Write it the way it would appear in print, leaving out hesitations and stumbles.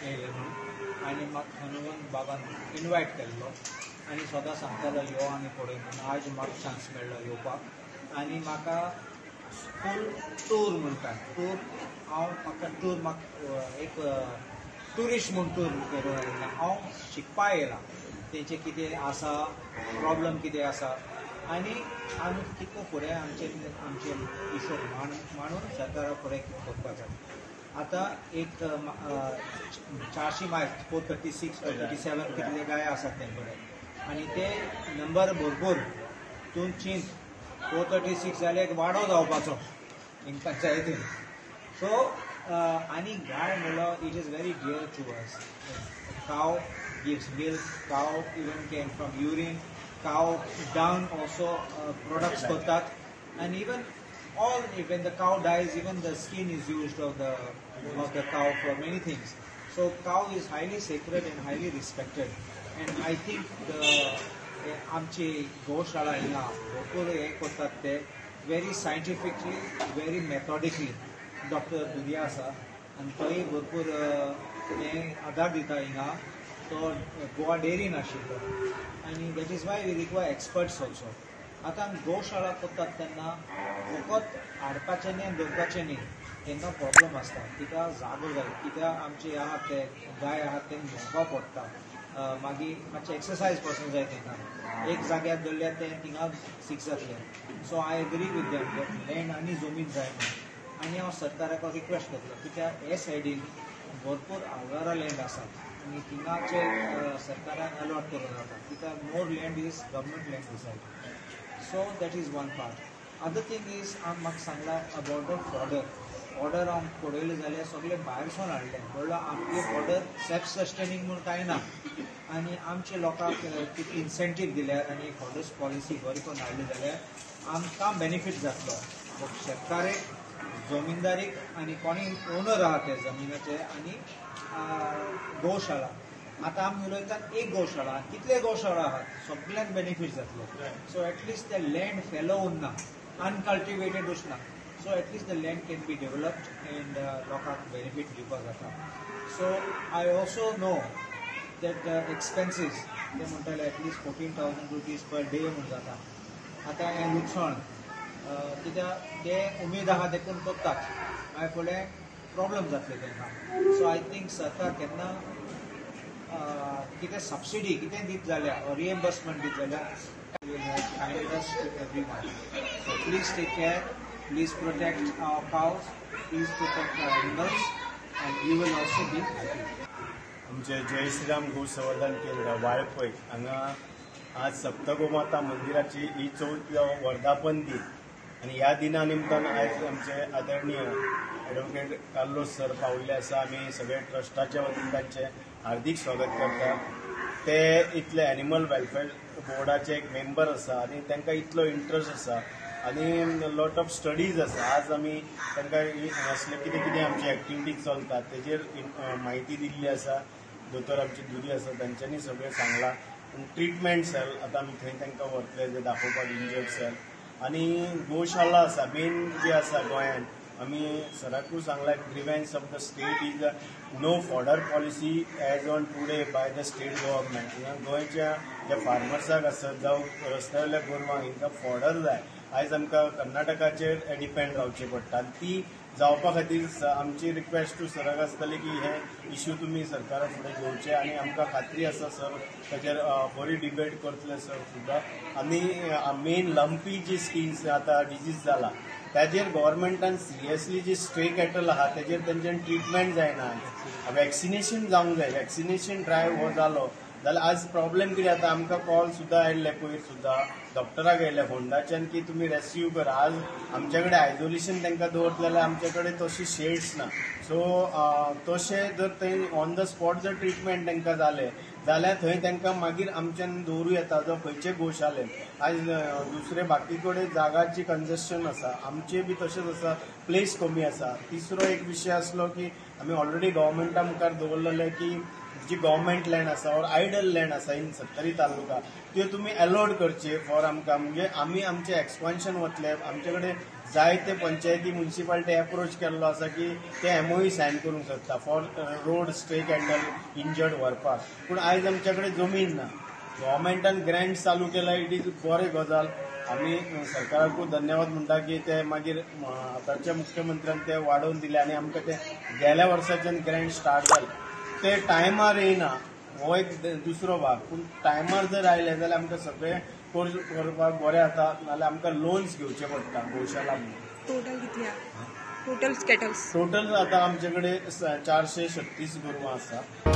येयलें म्हणून आनी म्हाका हनुमंत बाबान इनवायट केल्लो आनी सदां सांगतालो यो आनी पळय म्हणून. आयज म्हाका चान्स मेळ्ळो येवपाक आनी म्हाका फूल टूर म्हणटा टूर हांव म्हाका टूर म्हाका एक ट्युरिस्ट म्हूण टूर करूंक येयला. हांव शिकपाक येयला तेंचें कितें आसा, प्रॉब्लम कितें आसा आनी आमी कितको फुडें आमचे आमचे इशू मांडून सरकारा फुडें कितें करपाक जाय. आतां एक 400 मायज 436 437 कितले गाय आसात तें कडेन आनी ते नंबर भरपूर. तूं चिंत 436 जाल्यार एक वाडो जावपाचो हिंग पंचायतीन. सो आनी गाय म्हणलो it is very dear to us. Cow gives milk, cow even can from urine, cow dung also products करतात and even all when the cow dies even the skin is used of the cow for many things. So cow is highly sacred and highly respected and I think the आमची गोशाळा हिंगा भरपूर हें करतात ते very scientifically, very methodically. Doctor Dhuria आसा आनी तोय भरपूर हें आदार दिता हिंगा. तो गोवा डेअरीन आशिल्लो आनी that is why we require experts also. आतां आमी गोशाळा करतात तेन्ना फकत हाडपाचें न्ही आनी दवरपाचें न्ही, तेंकां प्रॉब्लम आसता. तिका जागो जाय, कित्याक आमचे आहात ते गाय आहात तेंकां भोंवपाक पडटा, मागीर मातशें एक्सरसायज पासून जाय तेंकां. एक जाग्यार दवरल्यार तें थिंगा सीक जातलें. So I agree with them that land आनी जमीन जाय म्हणून. आनी हांव सरकाराक रिक्वेस्ट करतलो कित्याक हे सायडीन भरपूर हजारां लँड आसात आनी थिंगाचे सरकारान अलॉट करूं जाता कित्याक more land is government land decide. So that is one part. Other thing is आम म्हाका सांगला अबावट the fodder. Fodder हांव पळयलें जाल्यार सगळें भायरसून हाडलें म्हणल्यार आमगे फॉडर सेल्फ सस्टेनींग म्हूण कांय ना. आनी आमच्या लोकांक कितें इन्सेंटीव दिल्यार आनी फॉडर्स पॉलिसी बरी करून हाडली जाल्यार आमकां बेनिफीट जातलो. शेतकारेक, जमीनदारीक आनी कोणी ओनर आहा ते जमिनाचे आनी गोशाळा. आतां आमी उलयतात एक गोशाळा, कितले गोशाळा आहात सगल्यांक बेनिफीट जातलो. सो एटलिस्ट ते लँड फेलो उरना, अनकल्टिवेटेड उरना. So at least the land can be developed and लोकांक बेनिफीट दिवपाक जाता. So I also know that the expenses ते म्हणटाले at least 14,000 rupees per day म्हूण जाता. आतां हें लुकसाण कित्याक ते उमेद आहा देखून करतात, मागीर फुडें प्रॉब्लम जातले तेंकां. सो I think सरकार केन्ना कितें सबसिडी कितें दित जाल्यार ऑर रिएम्बर्समेंट दित जाल्यार will have kindness to everyone. So please take care, please protect our cows, please protect our animals and you will also be happy. आमचे जय श्रीराम गो संवर्धन केंद्र वाळपय हांगा आज सप्तगोमाता मंदिराची ही चवथी वर्धापन दिन आनी ह्या दिना निमतान आयज आमचे आदरणीय एडवोकेट कार्लोस सर पावल्ले आसा. आमी सगळे ट्रस्टाच्या वतीन तांचें हार्दीक स्वागत करता. ते इतले एनिमल वेलफेअर बोर्डाचे एक मेंबर आसा आनी तांकां इतलो इंट्रस्ट आसा आनी लॉट ऑफ स्टडीज आसा. आज आमी तांकां हांगासले कितें कितें आमची एक्टिविटीज चलतात तेजेर म्हायती दिल्ली आसा. दोतोर आमची दुरी आसा तांच्यांनी सगळें सांगलां. ट्रिटमेंट सेल आतां आमी थंय तांकां व्हरतले जे दाखोवपाक इंजर्ड सेल आनी गोशाळा आसा मेन जे आसा गोंयांत. आमी सराकूय सांगलां grievance of the state is no fodder policy as on today by the state government. गोंयच्या ज्या फार्मर्साक आसत जावं रस्त्या वयल्या गोरवांक हिंकां फॉडर जाय. आयज आमकां कर्नाटकाचेर डिपेंड रावचें पडटा आनी ती जावपा खातीर आमची रिक्वेस्ट टू सराक आसतली की हे इश्यू तुमी सरकारा फुडें घेवचे आनी आमकां खात्री आसा सर ताचेर बरी डिबेट करतले सर सुद्दां. आनी मेन लंपी जी स्किन्स आतां डिजीज जाला ताजेर गव्हर्मेंटान सिरियसली जी स्ट्रे कॅटल आहा तेजेर तेंच्यान ट्रिटमेंट जायना, वॅक्सिनेशन जावंक जाय. वॅक्सिनेशन ड्रायव्ह हो जालो जाल्यार आज प्रॉब्लेम कितें जाता, आमकां कॉल सुद्दां आयिल्ले पयर सुद्दां डॉक्टराक आयिल्ले होंडाच्यान की तुमी रेस्क्यू करा. आज आमचे कडेन आयसोलेशन तांकां दवरतले जाल्यार आमचे कडेन तशी शेड्स ना. सो तशें जर थंय ऑन the spot जर ट्रिटमेंट तांकां जालें जाल्यार थंय तांकां मागीर आमच्यान दवरूं येता. जो खंयचे गोशालेन आयज दुसरे बाकी कडेन जागाची कंजेशन आसा, आमचे बी तशेंच आसा, प्लेस कमी आसा. तिसरो एक विशय आसलो की आमी ऑलरेडी गव्हर्मेंटा मुखार दवरलेलें की जी गव्हर्मेंट लँड आसा ऑर आयडल लँड आसा इन सत्तरी तालुका त्यो तुमी अलॉट करचे फॉर आमकां, म्हणजे आमी आमचें एक्सपान्शन वतले. आमचे कडेन जायते पंचायती मुन्सिपालिटी एप्रोच केल्लो आसा की ते एमओयू सायन करूंक सोदता for road stray cattle injured व्हरपाक. पूण आयज आमचे कडेन जमीन ना. गव्हर्मेंटान ग्रँट चालू केला, it is बरें गजाल. आमी सरकाराकूय धन्यवाद म्हणटा की ते मागीर आतांच्या मुख्यमंत्र्यान ते वाडोवन दिले आनी आमकां ते गेल्या वर्साच्यान ग्रँट स्टार्ट जाले. ते टायमार येयना हो एक दुसरो भाग, पूण टायमार जर आयले जाल्यार आमकां सगळें करपाक बरें जाता, नाजाल्यार आमकां लोन्स घेवचे पडटा गोशाला म्हणून. टोटल कितली आहा? टोटल कॅटल्स टोटल आतां आमचे कडेन 436 गोरवां आसा.